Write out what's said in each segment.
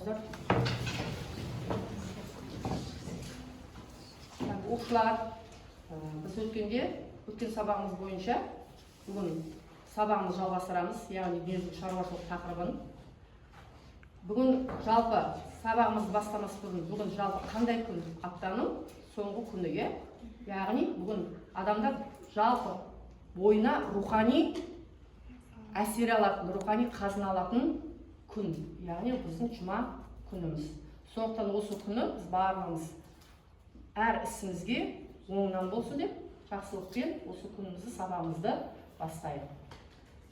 Қойыңыздар. Так, оқушылар, біз өткен сабағымыз бойынша бүгін сабағымызды жалғастырамыз, яғни дүниежүзілік шаруашылық тақырыбын. Бүгін жалпы сабағымызды бастамас бұрын, бүгін жалпы қандай күн? Аптаның соңғы күні, иә? Яғни бүгін адамдар жалпы бойына рухани әсер алатын, рухани қазына алатын күн, яғни біздің жұма күніміз. Сондықтан осы күні біз барлығымыз әр ісімізге оңынан болсын деп жақсылықпен осы күнімізді, сабағымызды бастайық.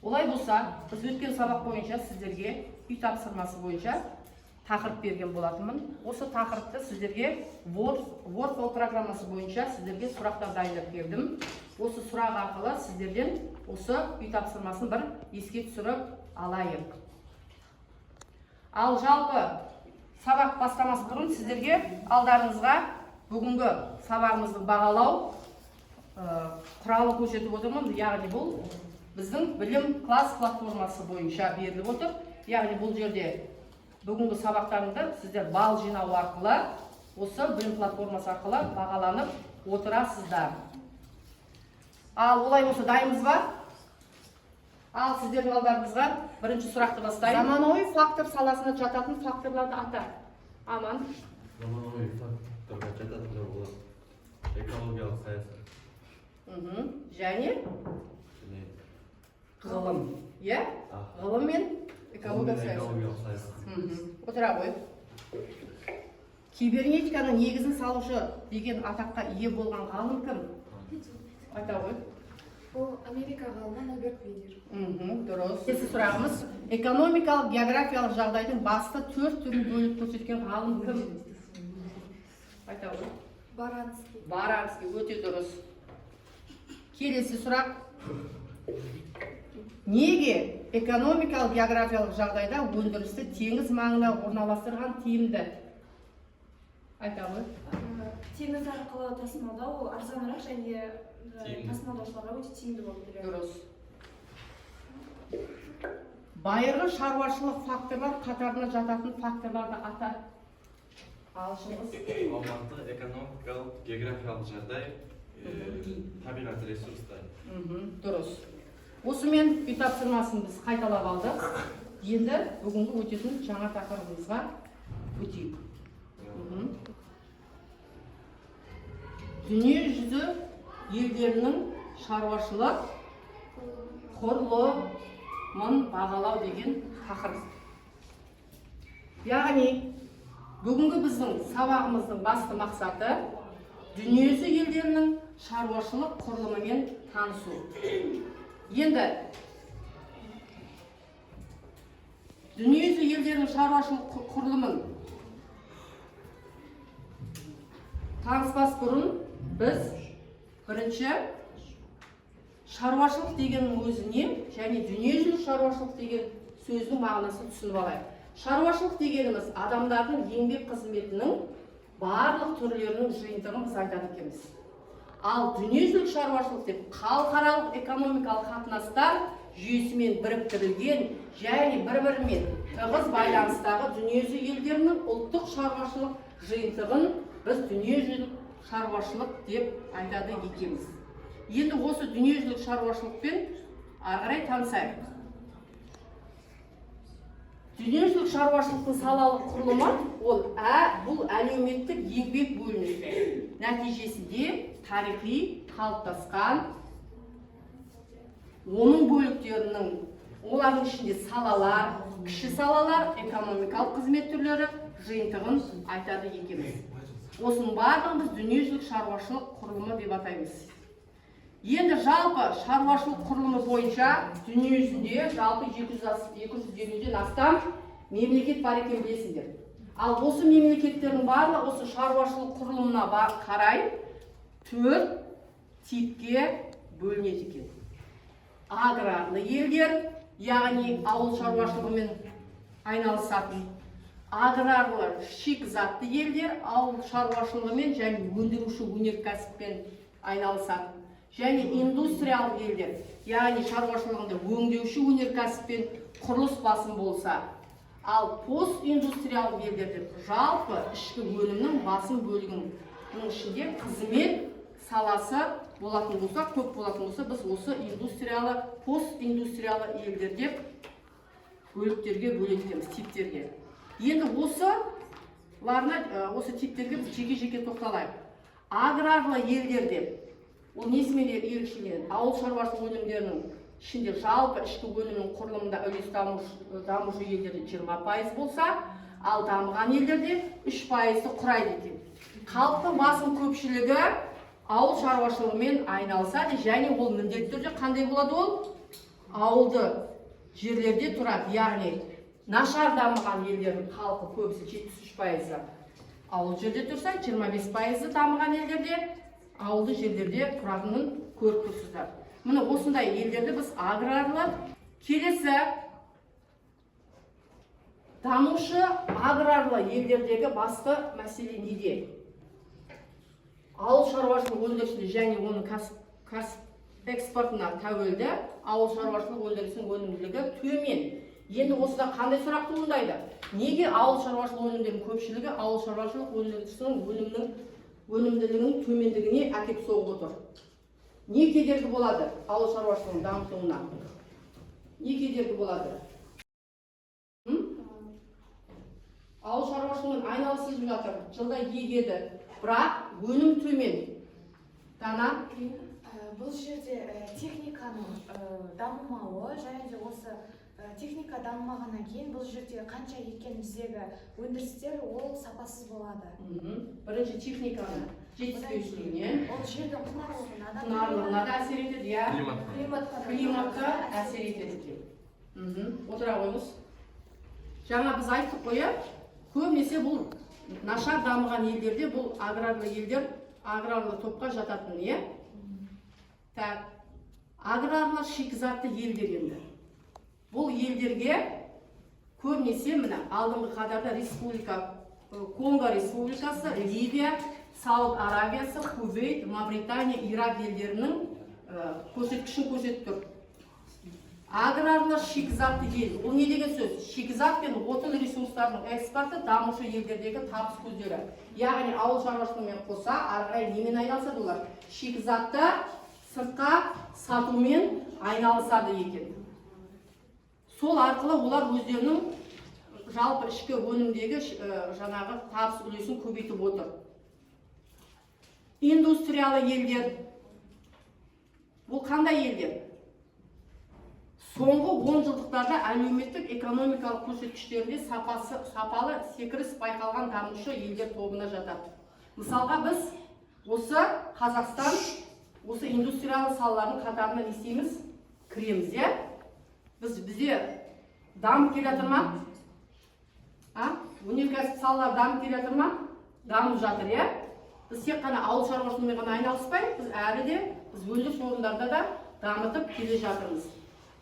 Олай болса, біз өткен сабақ бойынша сіздерге үй тапсырмасы бойынша тақырып берген болатынмын. Осы тақырыпты сіздерге Wordwall программасы бойынша сіздерге сұрақтар дайындап бердім. Осы сұрақ арқылы сіздерден осы үй тапсырмасын бір еске түсіріп алайық. Ал жалпы сабақ бастамас бұрын сіздерге алдарыңызға бүгінгі сабағымыздың бағалау құралын көрсетіп отырмын. Яғни бұл біздің Білім класс платформасы бойынша беріліп отыр. Яғни бұл жерде бүгінгі сабақтарыңды сіздер балл жинау арқылы, осы білім платформасы арқылы бағаланып отырасыздар. Ал олай болса, дайынбыз ба? Ал сіздердің алдарыңызға бірінші сұрақты бастайын. Заманауи фактор саласына жататын факторларды ата. Аман. Заманауи факторға жататындар олар экологиялық саясат. Және және ғылым, иә? Ғылым мен экология саясат. Экологиялық саясат. Отыра ғой. Кибернетиканың негізін салушы деген атаққа ие болған ғалым кім? Айта ғой. Бұл Америка ғалымы Норберт Винер. Дұрыс. Келесі сұрағымыз: экономикалық географиялық жағдайдың басты төрт түрін бөліп көрсеткен ғалым кім? Айта ғой. Баранский. Баранский, өте дұрыс. Келесі сұрақ: неге экономикалық географиялық жағдайда өндірісті теңіз маңына орналастырған тиімді? Айта ғой. Теңіз арқылы тасымалдау ол арзанырақ және Тиімді. тасымалдаушыларға өте тиімді болып келеді. Дұрыс. Байырғы шаруашылық факторлар қатарына жататын факторларды ата. Ал, Шыңғыс. Аумақтық экономикалық географиялық жағдай, табиғат ресурстары. Дұрыс. Осымен үй тапсырмасын біз қайталап алдық. Енді бүгінгі өтетін жаңа тақырыбымызға өтейік. Дүние жүзі елдерінің шаруашылық құрылымын бағалау деген тақырып. Яғни бүгінгі біздің сабағымыздың басты мақсаты — дүниежүзі елдерінің шаруашылық құрылымымен танысу. Енді дүниежүзі елдерінің шаруашылық құрылымын таныспас бұрын біз бірінші шаруашылық дегеннің өзі не және дүниежүзілік шаруашылық деген сөздің мағынасын түсініп алайық. Шаруашылық дегеніміз — адамдардың еңбек қызметінің барлық түрлерінің жиынтығын біз айтады екенбіз. Ал дүниежүзілік шаруашылық деп халықаралық экономикалық қатынастар жүйесімен біріктірілген және бір бірімен тығыз байланыстағы дүниежүзі елдерінің ұлттық шаруашылық жиынтығын біз дүниежүзілік шаруашылық деп айтады екенбіз. Енді осы дүниежүзілік шаруашылықпен ары қарай танысайық. Дүниежүзілік шаруашылықтың салалық құрылымы ол бұл әлеуметтік еңбек бөлінісі нәтижесінде тарихи қалыптасқан, оның бөліктерінің, олардың ішінде салалар, кіші салалар, экономикалық қызмет түрлері жиынтығын айтады екенбіз. Осының барлығын біз дүниежүзілік шаруашылық құрылымы деп атаймыз. Енді жалпы шаруашылық құрылымы бойынша дүниежүзінде жалпы 250-ден астам мемлекет бар екен, білесіңдер. Ал осы мемлекеттердің барлығы осы шаруашылық құрылымына қарай төрт типке бөлінеді екен. Аграрлы елдер, яғни ауыл шаруашылығымен айналысатын; аграрлы шикізатты елдер, ауыл шаруашылығымен және өндіруші өнеркәсіппен айналысатын; және индустриялық елдер, яғни шаруашылығында өңдеуші өнеркәсіп пен құрылыс басым болса. Ал постиндустриялық елдерде жалпы ішкі өнімнің басым бөлігінің ішінде қызмет саласы болатын болса, көп болатын болса, біз осы индустриалы, постиндустриалы елдер деп бөліктерге бөледі екенбіз, типтерге. Енді осыларына, осы типтерге біз жеке жеке тоқталайық. Аграрлы елдер деп ол несімен ерекшеленеді? Ауыл шаруашылық өнімдерінің ішінде жалпы ішкі өнімнің құрылымында үлес дамушы елдерде 20% болса, ал дамыған елдерде 3%-ды құрайды екен. Халықтың басым көпшілігі ауыл шаруашылығымен айналысады және ол міндетті түрде қандай болады? Ол ауылды жерлерде тұрады. Яғни нашар дамыған елдердің халқы көбісі, 73%-ы ауыл жерде тұрса, 25%-ы дамыған елдерде ауылды жерлерде тұратынын көріп тұрсыздар. Міне, осындай елдерді біз аграрлы. Келесі, дамушы аграрлы елдердегі басты мәселе неде? Ауыл шаруашылық өндірісіне және оның кәсіп экспортына тәуелді. Ауыл шаруашылық өндірісінің өнімділігі төмен. Енді осыда қандай сұрақ туындайды? Неге ауыл шаруашылық өнімдерінің көпшілігі ауыл шаруашылық өндірісінің өнімділігінің төмендігіне әкеп соғып отыр? Не кедергі болады ауыл шаруашылығын дамытуына? Не кедергі болады? М? Ауыл шаруашылығымен айналысып жатыр, жылда егеді, бірақ өнім төмен. Дана. Бұл жерде техниканың дамымауы және де осы техника дамымағаннан кейін бұл жерде қанша еккен біздегі өндірістер ол сапасыз болады. Бірінші техниканың жетіспеушілігінен. Ол жердің құнарлылығына да. Құнарлылығына да әсер етеді, иә. Климатқа. Климатқа да. Климатқа әсер етеді екен. Отыра қойыңыз. Жаңа біз айттық қой, иә, көбінесе бұл нашар дамыған елдерде, бұл аграрлы елдер, аграрлы топқа жататын, иә. Так, аграрлы шикізатты елдер. Енді бұл елдерге көбінесе, міне, алдыңғы қатарда Республика Конго Республикасы, Ливия, Сауд Аравиясы, Кувейт, Мавритания, Ирак елдерінің көрсеткішін көрсетіп тұр. Аграрлы шикізатты ел ол не деген сөз? Шикізат пен отын ресурстарының экспорты дамушы елдердегі табыс көздері. Яғни ауыл шаруашылығымен қоса ары қарай немен айналысады олар? Шикізатты сыртқа сатумен айналысады екен. Сол арқылы олар өздерінің жалпы ішкі өнімдегі жаңағы табыс үлесін көбейтіп отыр. Индустриалы елдер бұл қандай елдер? Соңғы 10 жылдықтарда әлеуметтік экономикалық көрсеткіштерінде сапалы секіріс байқалған дамушы елдер тобына жатады. Мысалға, біз осы Қазақстан осы индустриялы салалардың қатарына не істейміз, кіреміз, иә. Бізде дамып келе жатыр ма? А өнеркәсіп салалары дамып келе жатыр ма? Дамып жатыр, иә. Біз тек қана ауыл шаруашылығымен ғана айналыспай, біз әлі де біз өндіріс орындарында да дамытып келе жатырмыз.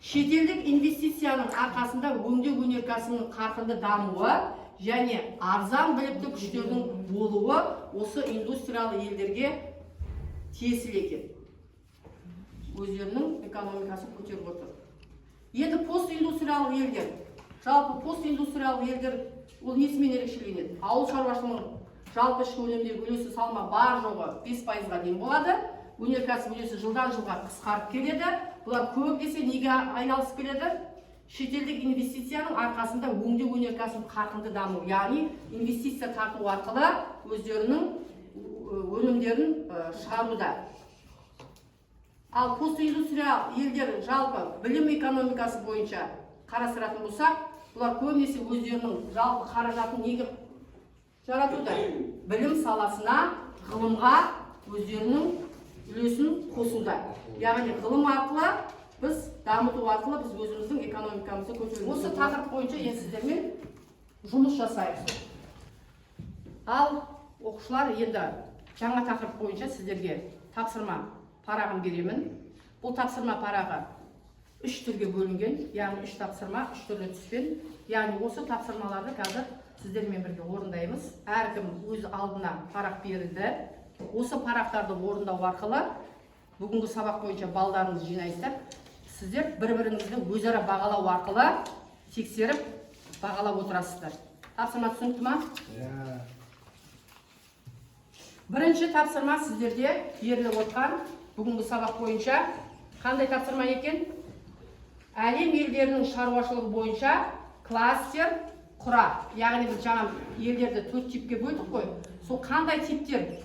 Шетелдік инвестицияның арқасында өңдеу өнеркәсібінің қарқынды дамуы және арзан білікті күштердің болуы осы индустриялы елдерге тиесілі екен. Өздерінің экономикасын көтеріп отыр. Енді постиндустриялық елдер. Жалпы постиндустриялық елдер ол несімен ерекшеленеді? Ауыл шаруашылығының жалпы ішкі өнімдегі үлесі, салмағы бар жоғы 5%-ға дейін болады. Өнеркәсіп үлесі жылдан жылға қысқарып келеді. Бұлар көбінесе неге айналысып келеді? Шетелдік инвестицияның арқасында өңдеу өнеркәсібінің қарқынды дамуы, яғни инвестиция тарту арқылы өздерінің өнімдерін шығаруда. Ал постиндустриал елдер жалпы білім экономикасы бойынша қарастыратын болсақ, бұлар көбінесе өздерінің жалпы қаражатын неге жаратуда? Білім саласына, ғылымға өздерінің үлесін қосуда. Яғни ғылым арқылы біз дамыту арқылы біз өзіміздің экономикамызды көтеруіміз. Осы тақырып бойынша енді сіздермен жұмыс жасайық. Ал оқушылар, енді жаңа тақырып бойынша сіздерге тапсырма парағын беремін. Бұл тапсырма парағы үш түрге бөлінген, яғни үш тапсырма үш түрлі түспен. Яғни осы тапсырмаларды қазір сіздермен бірге орындаймыз. Әркім өз алдына парақ берілді. Осы парақтарды орындау арқылы бүгінгі сабақ бойынша балдарыңызды жинайсыздар. Сіздер бір біріңізді өзара бағалау арқылы тексеріп Бағалап отырасыздар. Тапсырма түсінікті ма? Иә. Бірінші тапсырма сіздерде беріліп отқан бүгінгі сабақ бойынша қандай тапсырма екен? Әлем елдерінің шаруашылығы бойынша кластер құра. Яғни біз жаңа елдерді төрт типке бөлдік қой. Сол қандай типтер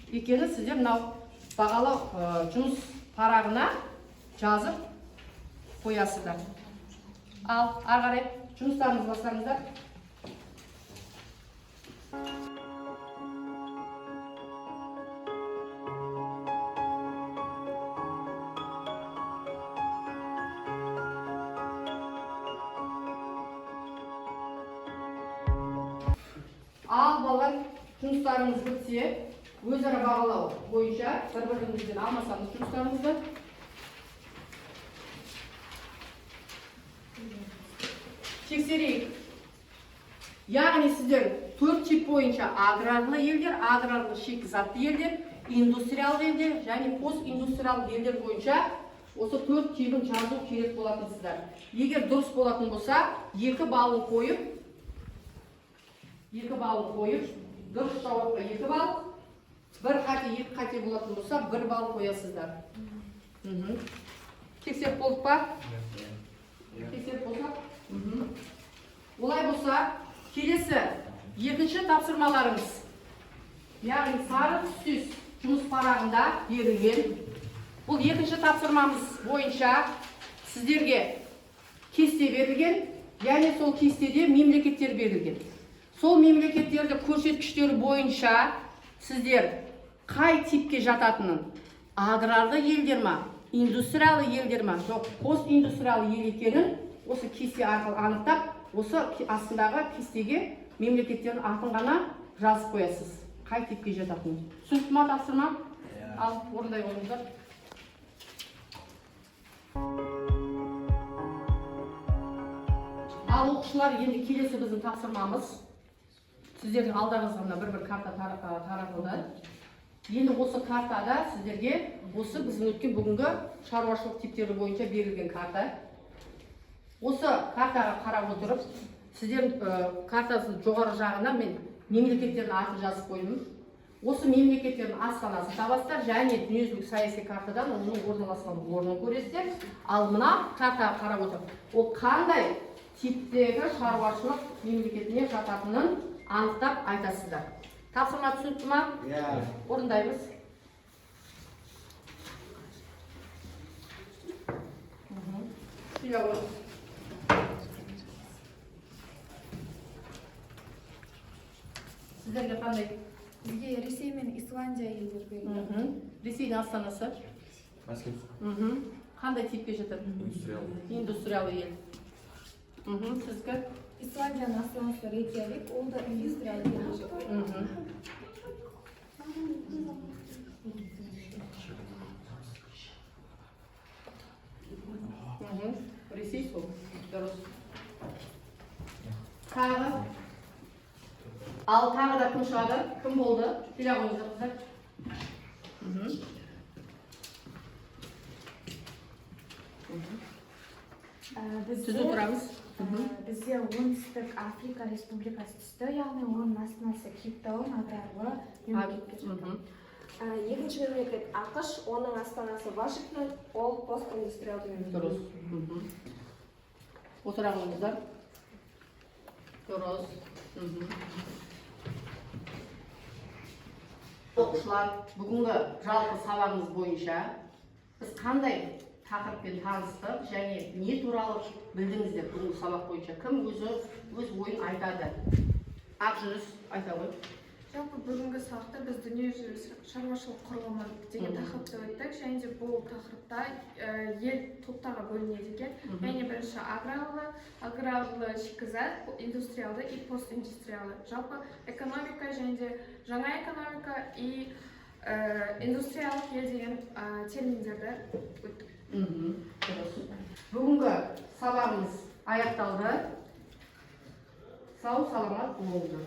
екенін сіздер мынау бағалау жұмыс парағына жазып қоясыздар. Ал ары қарай жұмыстарыңызды бастаңыздар. Ал балалар, жұмыстарыңыз бітсе, өзара бағалау бойынша бір біріңізбен алмасаңыз жұмыстарыңызды. Тексерейік. Яғни сіздер төрт тип бойынша: аграрлы елдер, аграрлы шикізатты елдер, индустриалды елдер және постиндустриалды елдер бойынша осы төрт типін жазу керек болатынсыздар. Егер дұрыс болатын болса, 2 баллын қойып, дұрыс жауапқа 2 балл, бір қате, екі қате болатын болса, 1 балл қоясыздар. Тексеріп болдық па? Тексеріп болсақ. Олай болса, келесі екінші тапсырмаларыңыз, яғни сары түстес жұмыс парағында берілген бұл екінші тапсырмамыз бойынша сіздерге кесте берілген, яғни сол кестеде мемлекеттер берілген. Сол мемлекеттерді көрсеткіштері бойынша сіздер қай типке жататынын, аграрлы елдер ма, индустриалы елдер ма, жоқ постиндустриалы ел екенін осы кесте арқылы анықтап, осы астындағы кестеге мемлекеттердің атын ғана жазып қоясыз, қай типке жататынын. Түсінікті ма тапсырма? Ал орындай қойыңыздар. Ал оқушылар, енді келесі біздің тапсырмамыз: сіздердің алдарыңызға мына бір бір карта таратылды. Енді осы картада сіздерге осы біздің өткен бүгінгі шаруашылық типтері бойынша берілген карта. Осы картаға қарап отырып, сіздердің картасының жоғары жағына мен мемлекеттердің атын жазып қойдым. Осы мемлекеттердің астанасын табасыздар және дүниежүзілік саяси картадан оның орналасқан орнын көресіздер. Ал мына картаға қарап отырып, ол қандай типтегі шаруашылық мемлекетіне жататынын анықтап айтасыздар. Тапсырма түсінікті ма? Иә. Орындаймыз. Сөйлей қойыңыз. Сіздерге қандай? Бізге Ресей мен Исландия елдері берілді. Ресейдің астанасы? Мәскеу. Қандай типке жатады? Индустриалды. Индустриалы ел. Сіздікі? Исландияның астанасы Рейкьявик, ол да индустриалды елге жатады. Ресей сол. Дұрыс. Тағы. Ал тағы да кім шығады? Кім болды? Келе қойыңыздар, қыздар. Бізде, Түзу тұрамыз. Бізде Оңтүстік Африка Республикасы түсті, яғни оның астанасы Кейптаун, аграрлы мемлекетке жатады. Екінші мемлекет АҚШ, оның астанасы Вашингтон, ол постиндустриалды мемлекет. Дұрыс. Отыра қойыңыздар. Дұрыс. Оқушылар, бүгінгі жалпы сабағымыз бойынша біз қандай тақырыппен таныстық және не туралы білдіңіздер? Бүгінгі сабақ бойынша кім өзі өз ойын айтады? Ақжүніс, айта ғой. Жалпы бүгінгі сабақта біз дүниежүзілік шаруашылық құрылымы деген тақырыпты өттік және де бұл тақырыпта ел топтарға бөлінеді екен. Яғни бірінші аграрлы, аграрлы шикізат, индустриалды и постиндустриалды. Жалпы экономика және де жаңа экономика и индустриялық ел деген терминдерді өттік. Дұрыс. Бүгінгі сабағымыз аяқталды. Сау саламат болыңыздар.